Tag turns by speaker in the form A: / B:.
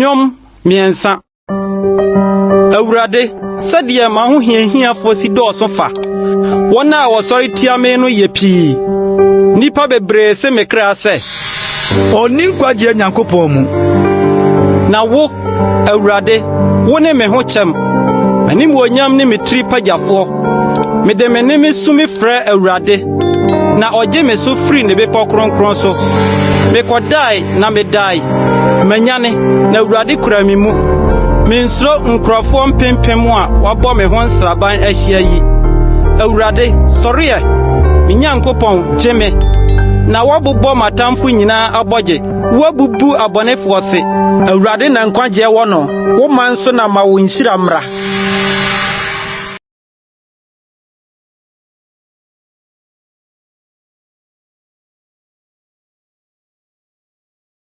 A: Nnwom 3. Awurade, sɛdeɛ m'ahohiahiafoɔ si dɔɔso fa! Wɔn a wɔsɔre tia me no yɛ pii. Nnipa bebree se me kra sɛ.
B: Onni nkwagyeɛ Nyankopɔn mu.
A: Na wo, Awurade, wo ne me ho kyɛm, m'animuonyam ne me tiri pagyafoɔ. Mede me nne mesu mefrɛ Awurade, na ɔgye me so firi ne bepɔ kronkron so. Mekɔdae na medae, manyane, na Awurade kura me mu. Minsuro nkurɔfoɔ mpempem a wɔabɔ me ho nsraban ahyia yi. Awurade, sɔre ɛ! Me Nyankopɔn, gye me! Na woabobɔ m'atamfo nyinaa abɔgye, woabubu abɔnefoɔ se. Awurade na nkwagyeɛ wɔ no, wo man so na ma wo nhyira mmra.